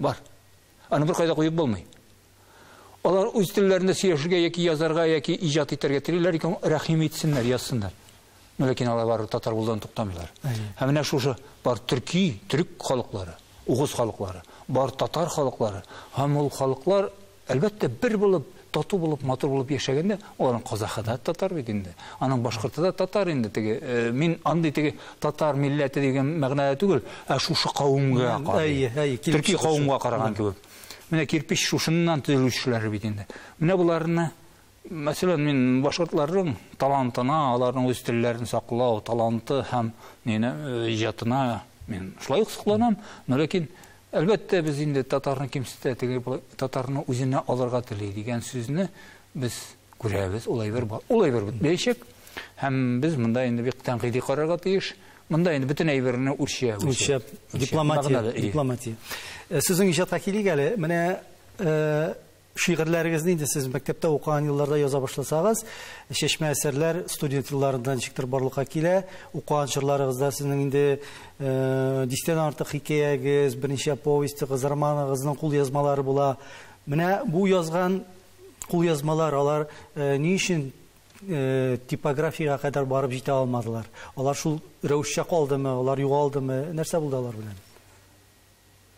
Бар. Аны бер кайда куеп булмый. Алар үз телләрендә сөйләшергә яки язарга яки иҗат итәргә телиләр икән, рәхим итсеннәр, язсыннар. Но ләкин алар барыбер татар булудан туктамыйлар. Һәм менә шушы бар төрки, төрек халыклары, угыз халыклары, бар татар халыклары. Һәм ул халыклар әлбәттә бер булып, тату булып, матур булып яшәгәндә, аларның казахы да татар бит инде. Аның башкорты да татар инде теге. Мин андый теге татар милләте дигән мәгънәдә түгел, ә шушы кавымга карый. Төрки кавымга караган кебек. Менә кирпич шушыннан төзелүчеләр бит инде. Менә буларны, мәсәлән, мин башкортларның талантына, аларның үз телләрен саклау таланты һәм нинә иҗатына мин шулай ук сокланам. Но ләкин әлбәттә без инде татарны кимсетә, теге татарны үзенә алырга тели дигән сүзне без күрәбез, ул әйбер бар. Ул әйбер бетмәячәк. Һәм без монда инде бик тәнкыйди карарга тиеш. Монда инде бөтен әйберне үлчәп, үлчәп, дипломатия, дипломатия. Сезнең иҗатка килик әле. Менә шигырьләрегезне инде сез мәктәптә укыган елларда яза башласагыз, чәчмә әсәрләр студент елларында ничектер барлыкка килә. Укыган чорларыгызда сезнең инде дистәдән артык хикәягез, берничә повестегыз, романыгызның кулъязмалары була. Менә бу язган кулъязмалар, алар ни өчен типографияга кадәр барып җитә алмадылар? Алар шул рәвешчә калдымы, алар югалдымы? Нәрсә булды алар белән?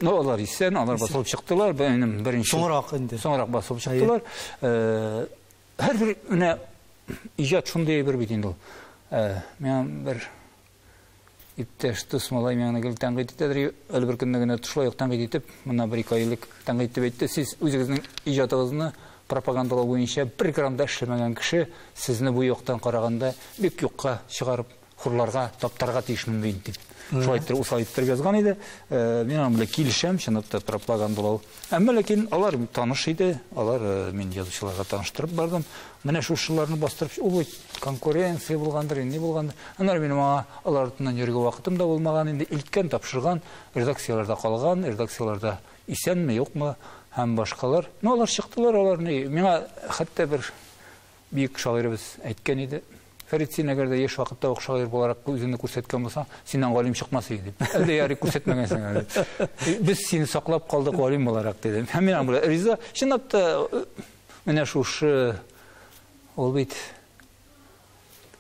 Ну, алар исән, алар басылып чыктылар. Минем беренче Соңрак инде. Соңрак басылып чыктылар. Һәрбер менә иҗат шундый бер бит инде ул. Миңа бер иптәш дус малай миңа гел тәнкыйть итәдер. Әле бер көнне генә шулай ук тәнкыйть итеп, моннан бер ике ай элек тәнкыйть итеп әйтте. Сез үзегезнең иҗатыгызны пропагандалау буенча бер грамм да эшләмәгән кеше, сезне бу яктан караганда бик юкка чыгарып хурларга, таптарга тиешмен бит дип. Шулай итеп, усал итеп язган иде. Мин аның белән килешәм, чынлап та пропагандалау. Әмма ләкин алар таныш иде, алар мин язучыларга таныштырып бардым. Менә шушыларны бастырып, ул бит конкуренция булгандыр, инде булгандыр. Аннары минем аңа алар артыннан йөрергә вакытым да булмаган инде, илткән, тапшырган, редакцияләрдә калган, редакцияләрдә исәнме, юкмы, Һәм башкалар. Ну, алар чыктылар, алар ни, миңа хәтта бер бөек шагыйребез әйткән иде. Фәрит, син әгәр дә яшь вакытта ук шагыйрь буларак үзеңне күрсәткән булсаң, синнән галим чыкмас иде дип. Әллә ярый күрсәтмәгәнсең әле. Без сине саклап калдык галим буларак диде. Һәм мин аңа риза. Чынлап та менә шушы ул бит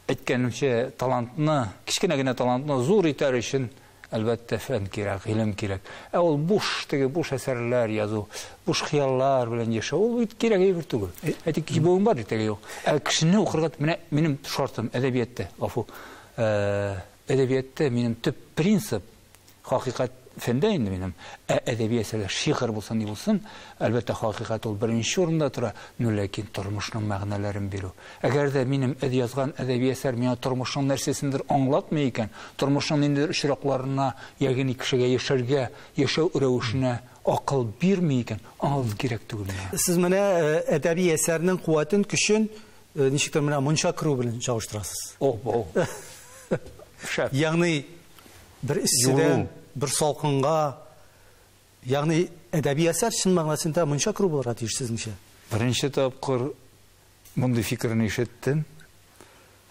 әйткәнемчә талантны, кечкенә генә талантны зур итәр өчен әлбәттә фән кирәк, гыйлем кирәк. Ә ул буш, теге буш әсәрләр язу, буш хыяллар белән яшәү, ул бит кирәк әйбер түгел. Әйтик, бүген бар, иртәгә юк. Ә кешене укырга, менә минем шартым әдәбиятта, гафу, әдәбиятта минем төп принцип, хакыйкать фәндә инде минем, ә әдәби әсәрләр шигырь булсын, ни булсын, әлбәттә, хакыйкать ул беренче урында тора, но ләкин тормышның мәгънәләрен бирү. Әгәр дә минем язган әдәби әсәр миңа тормышның нәрсәсендер аңлатмый икән, тормышның ниндидер очракларына, ягъни кешегә яшәргә, яшәү рәвешенә акыл бирми икән, аңа кирәк түгел миңа. Сез менә әдәби әсәрнең куәтен, көчен ничектер менә мунча керү белән чагыштырасыз. О, о. Шәп. Ягъни бер эсседән, бер салкынга, ягъни әдәби әсәр чын мәгънәсендә мунча керү булырга тиеш сезнеңчә. Беренче тапкыр мондый фикерне ишеттем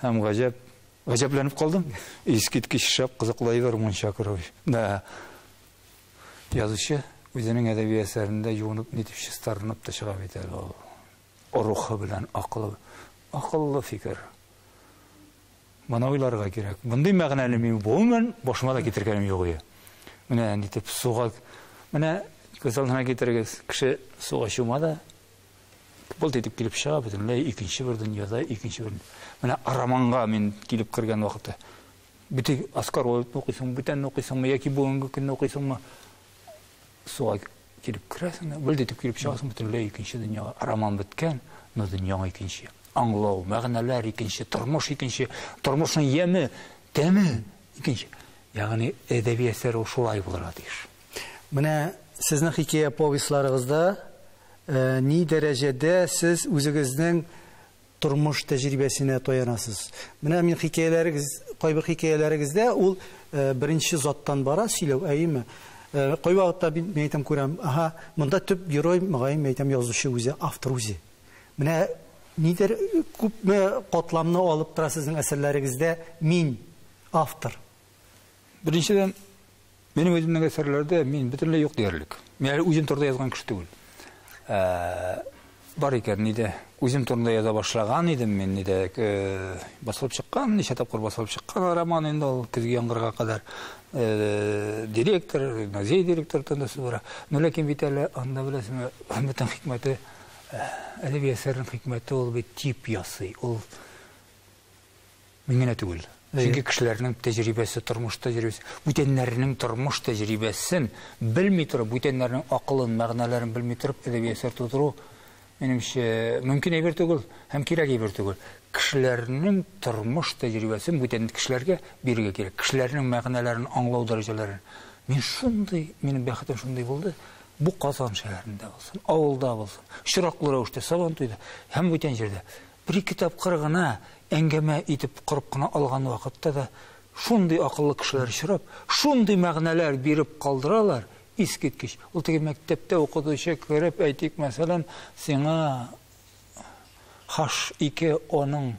һәм гаҗәпләнеп калдым. Искиткеч шәп кызыклы әйбер мунча керү. Да. Язучы үзенең әдәби әсәрендә юынып, нитеп чистарынып та чыга бит әле ул. Рухы белән акылы, акыллы фикер. Моны уйларга кирәк. Мондый мәгънәне мин гомумән башыма да китергәнем юк иде. Менә нитеп суга, менә күз алдына китерегез, кеше суга чума да булт итеп килеп чыга, бөтенләй икенче бер дөньяда, икенче бер. Менә романга мин килеп кергән вакытта бөтен Оскар Уайльдны укыйсың, бүтәнне укыйсыңмы, яки бүгенге көнне укыйсыңмы, суга килеп керәсең дә, булт итеп килеп чыгасың, бөтенләй икенче дөньяга. Роман беткән, но дөньяң икенче. Аңлау, мәгънәләр икенче, тормыш икенче, тормышның яме, тәме икенче. Ягъни әдәби әсәр ул шулай булырга тиеш. Менә сезнең хикәя повестьларыгызда ни дәрәҗәдә сез үзегезнең тормыш тәҗрибәсенә таянасыз? Менә мин хикәяләрегез, кайбер хикәяләрегездә ул беренче заттан бара сөйләү, әйеме? Кайвакытта мин әйтәм күрәм, аһа, монда төп герой, мөгаен, мин әйтәм, язучы үзе, автор үзе. Менә нидер күпме катламны алып тора сезнең әсәрләрегездә мин, автор. Беренчедән, минем үземнең әсәрләрдә мин бөтенләй юк диярлек. Мин әле үзем турында язган кеше түгел. Бар икән, нидә, үзем турында яза башлаган идем мин, нидә, басылып чыккан, ничә тапкыр басылып чыккан роман инде ул көзге яңгырга кадәр. Директор, музей директоры турында сүз бара. Но ләкин бит әле анда беләсеңме, бөтен хикмәте, әдәби әсәрнең хикмәте ул бит тип ясый. Ул мин генә түгел. Чөнки кешеләрнең тәҗрибәсе, тормыш тәҗрибәсе, бүтәннәрнең тормыш тәҗрибәсен белми торып, бүтәннәрнең акылын, мәгънәләрен белми торып әдәби әсәр тудыру, минемчә, мөмкин әйбер түгел һәм кирәк әйбер түгел. Кешеләрнең тормыш тәҗрибәсен бүтән кешеләргә бирергә кирәк. Кешеләрнең мәгънәләрен аңлау дәрәҗәләрен. Мин шундый, минем бәхетем шундый булды. Бу Казан шәһәрендә булсын, авылда булсын, очраклы рәвештә Сабантуйда һәм бүтән җирдә бер ике тапкыр гына әңгәмә итеп корып кына алган вакытта да шундый акыллы кешеләр очрап, шундый мәгънәләр биреп калдыралар, искиткеч. Ул теге мәктәптә укытучы кереп, әйтик, мәсәлән, сиңа H2 оның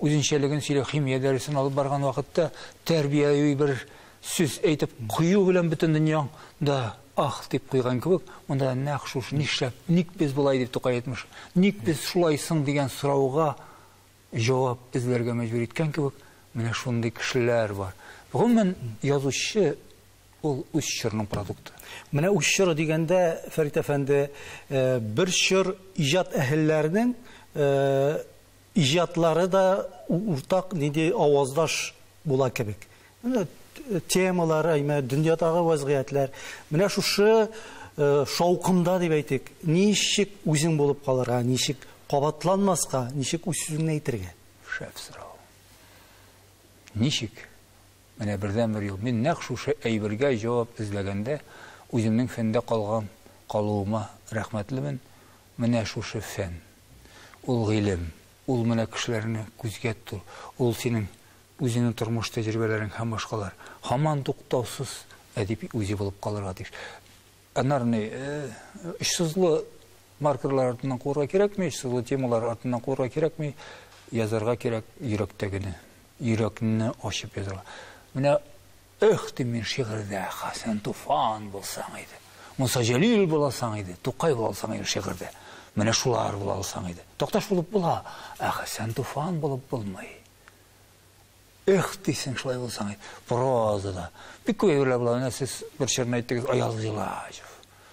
үзенчәлеген сөйләү химия дәресен алып барган вакытта тәрбияви бер сүз әйтеп кую белән бөтен дөньяң да ах дип куйган кебек, монда нәкъ шушы нишләп, ник без болай дип Тукай әйтмеш, ник без шулайсың дигән сорауга җавап эзләргә мәҗбүр иткән кебек, менә шундый кешеләр бар. Гомумән, язучы ул үз чорының продукты. Менә үз чоры дигәндә, Фәрит әфәнде, бер чор иҗат әһелләренең иҗатлары да уртак нинди аваздаш була кебек. Менә темалар, әйме, дөньядагы вазгыятьләр. Менә шушы шаукымда дип әйтик, ничек үзең булып калырга, ничек кабатланмаска, ничек үз сүзеңне әйтергә? Шәп сорау. Ничек? Менә бердән-бер юл. Мин нәкъ шушы әйбергә җавап эзләгәндә үземнең фәндә калган калуыма рәхмәтлемен. Менә шушы фән. Ул гыйлем, ул менә кешеләрне күзгә тоту, ул синең үзеңнең тормыш тәҗрибәләрең һәм башкалар. Һаман туктаусыз әдип үзе булып калырга тиеш. Аннары ни, очсызлы маркерлар артыннан куырга кирәкми, очсызлы темалар артыннан куырга кирәкми. Язарга кирәк йөрәктәгене, йөрәкне ачып язарга. Менә эх дим мин шигырьдә, Хәсән Туфан булсаң иде, Муса Җәлил буласаң иде, Тукай була алсаң иде шигырьдә. Менә шулар була алсаң иде. Такташ булып була, ә Хәсән Туфан булып булмый. Эх, дисең, шулай булсаң иде. Прозада. Бик күп әйберләр була. Менә сез бер чорны әйттегез, Аяз Гыйлаҗев,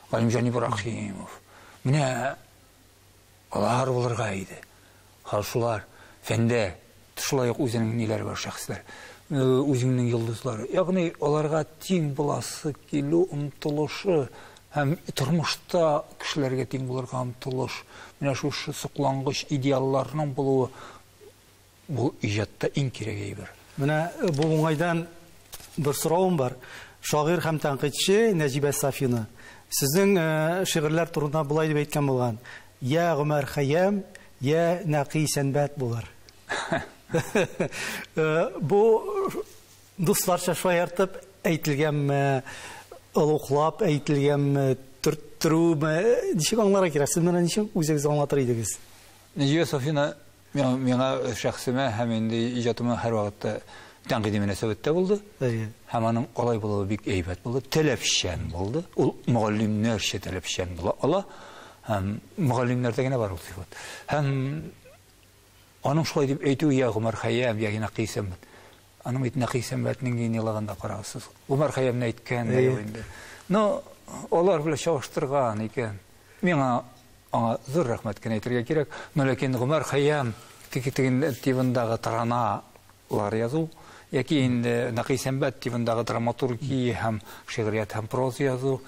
Галимҗан Ибраһимов. Менә алар булырга иде. Хәл шулар фәндә шулай ук үзенең ниләре бар шәхесләр, үзеңнең йолдызлары. Ягъни аларга тиң буласы килү омтылышы һәм тормышта кешеләргә тиң булырга омтылыш. Менә шушы соклангыч идеалларның булуы бу иҗатта иң кирәк әйбер. Менә бу уңайдан бер соравым бар. Шагыйрь һәм тәнкыйтьче Нәҗибә Сафина сезнең шигырьләр турында болай дип әйткән булган: "Я Гомәр Хәйям, я Нәкый Сәнбәт булыр." Бу дусларча шаяртып әйтелгәнме, олуглап әйтелгәнме, төрттерүме, ничек аңларга кирәк? Сез моны ничек үзегез аңлатыр идегез? Нәҗибә Сафина миңа шәхсемә һәм инде иҗатыма һәрвакытта тәнкыйди мөнәсәбәттә булды. Һәм аның алай булуы бик әйбәт булды, таләпчән булды. Ул мөгаллимнәрчә таләпчән була ала. Һәм мөгаллимнәрдә генә бар ул сыйфат. Һәм аның шулай дип әйтүе, я Гомәр Хәйям, я Нәкый Сәнбәт. Аның бит Нәкый Сәнбәтнең гениялыгын да карагыз сез. Гомәр Хәйямне әйткән дә юк инде. Но алар белән чагыштырган икән. Миңа аңа зур рәхмәт кенә әйтергә кирәк. Но ләкин Гомәр Хәйям теге тибындагы тараналар язу, яки инде Нәкый Сәнбәт тибындагы драматургия һәм шигърият һәм проза язу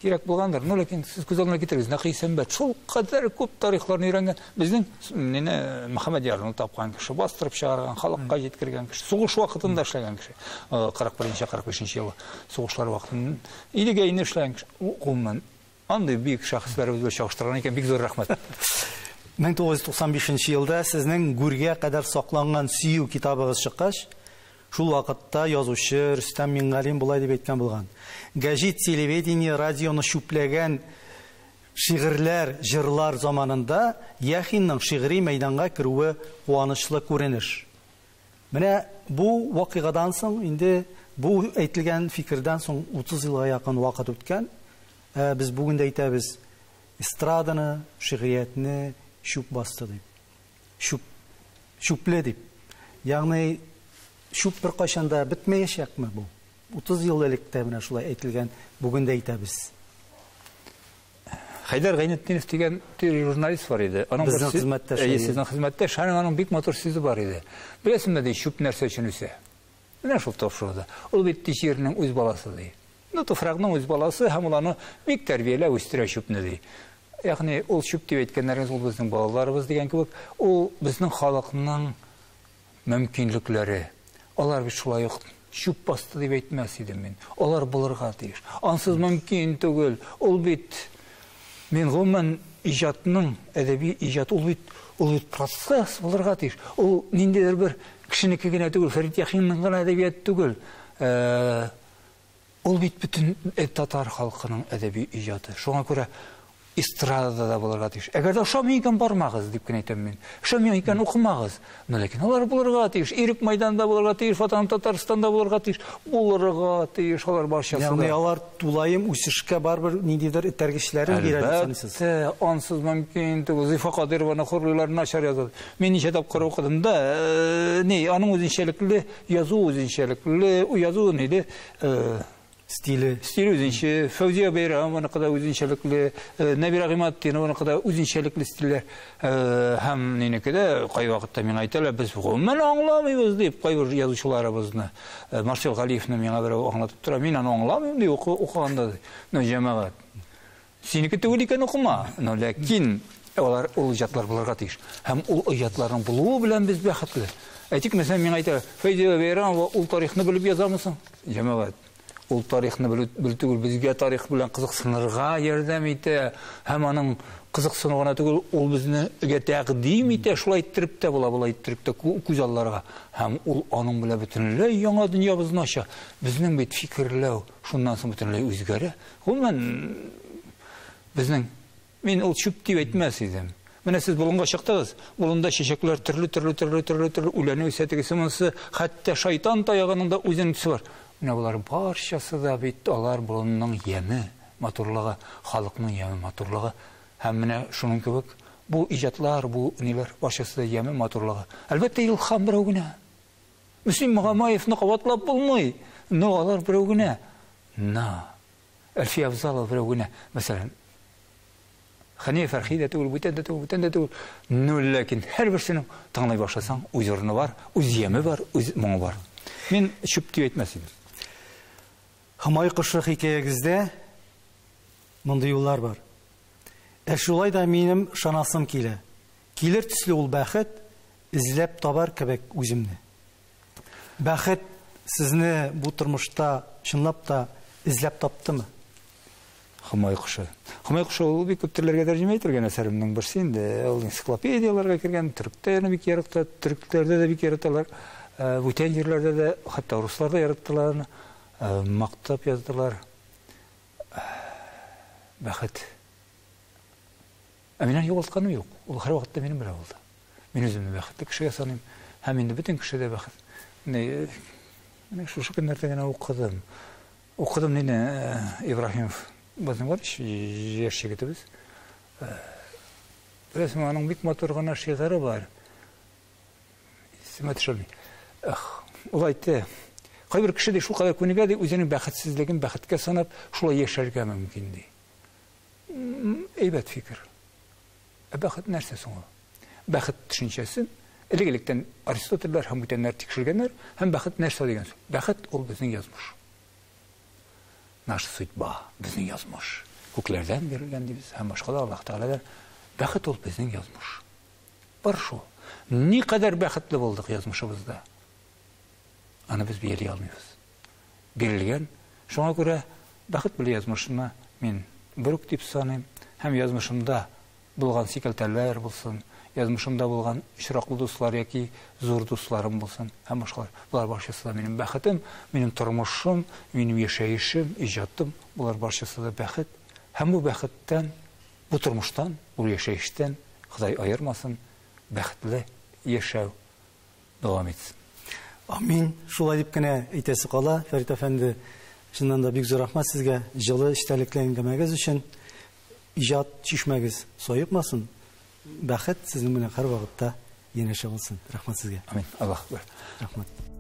кирәк булгандыр. Но ләкин сез күз алдына китерегез, Нәкый Сәнбәт шул кадәр күп тарихларны өйрәнгән. Безнең менә Мөхәммәдьярны тапкан кеше, бастырып чыгарган, халыкка җиткергән кеше, сугыш вакытында эшләгән кеше. 41-нче, 45-нче ел сугышлар вакытында Идегәйне эшләгән кеше. Гомумән, андый бөек шәхесләребез белән чагыштырган икән, бик зур рәхмәт. 1995 елда сезнең Гүргә кадәр сакланган сөю китабыгыз чыккач, шул вакытта язучы Рөстәм Мингалим болай дип әйткән булган: "Гәҗит, телевидение, радионы чүпләгән шигырьләр, җырлар заманында Яхинның шигъри мәйданга керүе куанычлы күренеш." Менә бу вакыйгадан соң инде бу әйтелгән фикердән соң 30 елга якын вакыт үткән. Без бүген дә әйтәбез, эстраданы, шигъриятне чүп басты дип. Чүп, чүпле дип. Ягъни чүп беркайчан да бетмәячәкме бу? 30 ел элек тә менә шулай әйтелгән, бүген дә әйтәбез. Хәйдәр Гайнетдинов дигән журналист бар иде. Аның безнең хезмәттәш. Әйе, сезнең хезмәттәш. Аның бик матур сүзе бар иде. Беләсеңме, ди, чүп нәрсә өчен үсә? Менә шул тапшыруда. Ул бит җирнең үз баласы, ди. Ну, туфракның үз баласы һәм ул аны бик тәрбияләп үстерә чүпне, ди. Ягъни ул чүп дип әйткәннәрегез ул безнең балаларыбыз дигән кебек, ул безнең халыкның мөмкинлекләре. Алар бит шулай ук чүп басты дип әйтмәс идем мин. Алар булырга тиеш. Ансыз мөмкин түгел. Ул бит мин гомумән иҗатның, әдәби иҗат ул бит ул бит процесс булырга тиеш. Ул ниндидер бер кешенеке генә түгел, Фәрит Яхинның гына әдәбият түгел. Ул бит бөтен татар халкының әдәби иҗаты. Шуңа күрә эстрадада да булырга тиеш. Әгәр дә ошамый икән, бармагыз, дип кенә әйтәм мин. Ошамый икән, укымагыз. Но ләкин алар булырга тиеш. Ирек Майданда булырга тиеш, Ватаным Татарстанда булырга тиеш. Булырга тиеш алар барчасы да. Ягъни алар тулаем үсешкә барыбер ниндидер этәргечләрен бирә дип саныйсыз? Әлбәттә, ансыз мөмкин түгел. Зифа Кадыйрованы хурлыйлар, начар яза. Мин ничә тапкыр укыдым да, ни, аның үзенчәлекле язу үзенчәлекле, язу ниде, стиле. Стиле үзенчә, Фәүзия Бәйрәмованыкы да үзенчәлекле, Нәбирә Гыйматдинованыкы да үзенчәлекле стильләр. Һәм минеке дә кайвакытта миңа әйтәләр, без гомумән аңламыйбыз дип, кайбер язучыларыбызны. Марсель Галиевны миңа берәү аңлатып тора, мин аны аңламыйм ди, укыганда ди. Ну, җәмәгать, синеке түгел икән укыма. Но ләкин алар ул иҗатлар булырга тиеш. Һәм ул иҗатларның булуы белән без бәхетле. Әйтик, мәсәлән, миңа әйтәләр, Фәйзия Бәйрәмова ул тарихны белеп язамы соң? Җәмәгать, Ул тарихны белү түгел, безгә тарих белән кызыксынырга ярдәм итә. Һәм аның кызыксыну гына түгел, ул безгә тәкъдим итә, шулай иттереп тә була, болай иттереп тә күз алларга. Һәм ул аның белән бөтенләй яңа дөньябызны ача. Безнең бит фикерләү шуннан соң бөтенләй үзгәрә. Гомумән, безнең, мин ул чүп дип әйтмәс идем. Менә сез болынга чыктыгыз, болында чәчәкләр төрле, төрле, төрле, төрле, төрле, үләне үсә, тегесе монысы, хәтта шайтан таягының да үзенең төсе бар. Менә болар барчасы да бит алар болынның яме, матурлыгы, халыкның яме, матурлыгы. Һәм менә шуның кебек бу иҗатлар, бу ниләр, барчасы да яме, матурлыгы. Әлбәттә, Илһам берәү генә. Мөслим Магомаевны кабатлап булмый, но алар берәү генә. На, Әлфия Авзалова берәү генә, мәсәлән. Хәния Фәрхи дә түгел, бүтән дә түгел, бүтән дә түгел. Ну, ләкин һәрберсенең тыңлый башласаң, үз урыны бар, үз яме бар, үз моңы бар. Мин чүп дип әйтмәс идем. Һомай кошы хикәягездә мондый юллар бар. Ә шулай да минем ышанасым килә. Килер төсле ул бәхет, эзләп табар кебек үземне. Бәхет сезне бу тормышта чынлап та эзләп таптымы? Һомай кошы. Һомай кошы ул бик күп телләргә тәрҗемә ителгән әсәремнең берсе инде. Ул энциклопедияләргә кергән, төректә бик ярата, төркләрдә дә бик яраталар. Бүтән җирләрдә дә, хәтта руслар да яраттылар аны. Мактап яздылар. Бәхет. Ә миннән югалтканым юк. Ул һәрвакытта минем белән булды. Мин үземне бәхетле кешегә саныйм. Һәм инде бөтен кеше дә бәхет. Менә шушы көннәрдә генә укыдым. Укыдым мине Ибраһимов. Безнең бар яшь егетебез. Беләсеңме, аның бик матур гына шигыре бар. Исемә төшерми. Ул әйтте, кайбер кеше ди шулкадәр күнегә ди, үзенең бәхетсезлеген бәхеткә санап, шулай яшәргә мөмкин ди. Әйбәт фикер. Ә бәхет нәрсә соң ул? Бәхет төшенчәсен элек-электән Аристотельләр һәм бүтәннәр тикшергәннәр, һәм бәхет нәрсә дигән сүз? Бәхет ул безнең язмыш. Наша судьба, безнең язмыш. Күкләрдән бирелгән дибез һәм башкалар Аллаһ Тәгаләдән. Бәхет ул безнең язмыш. Бар шул. Никадәр бәхетле булдык язмышыбызда. Аны без бәяли алмыйбыз. Бирелгән. Шуңа күрә бәхет белән язмышны мин бер үк дип саныйм. Һәм язмышымда булган сикәлтәләр булсын, язмышымда булган очраклы дуслар яки зур дусларым булсын һәм башкалар. Болар барчасы да минем бәхетем, минем тормышым, минем яшәешем, иҗатым, болар барчасы да бәхет. Һәм бу бәхеттән, бу тормыштан, бу яшәештән Ходай аермасын, бәхетле яшәү дәвам итсен. Амин. Шулай дип кенә әйтәсе кала, Фәрит әфәнде. Чыннан да бик зур рәхмәт сезгә җылы эчтәлекле әңгәмәгез өчен. Иҗат чишмәгез саекмасын. Бәхет сезнең белән һәрвакытта янәшә булсын. Рәхмәт сезгә. Амин. Аллаһ акбар. Рәхмәт.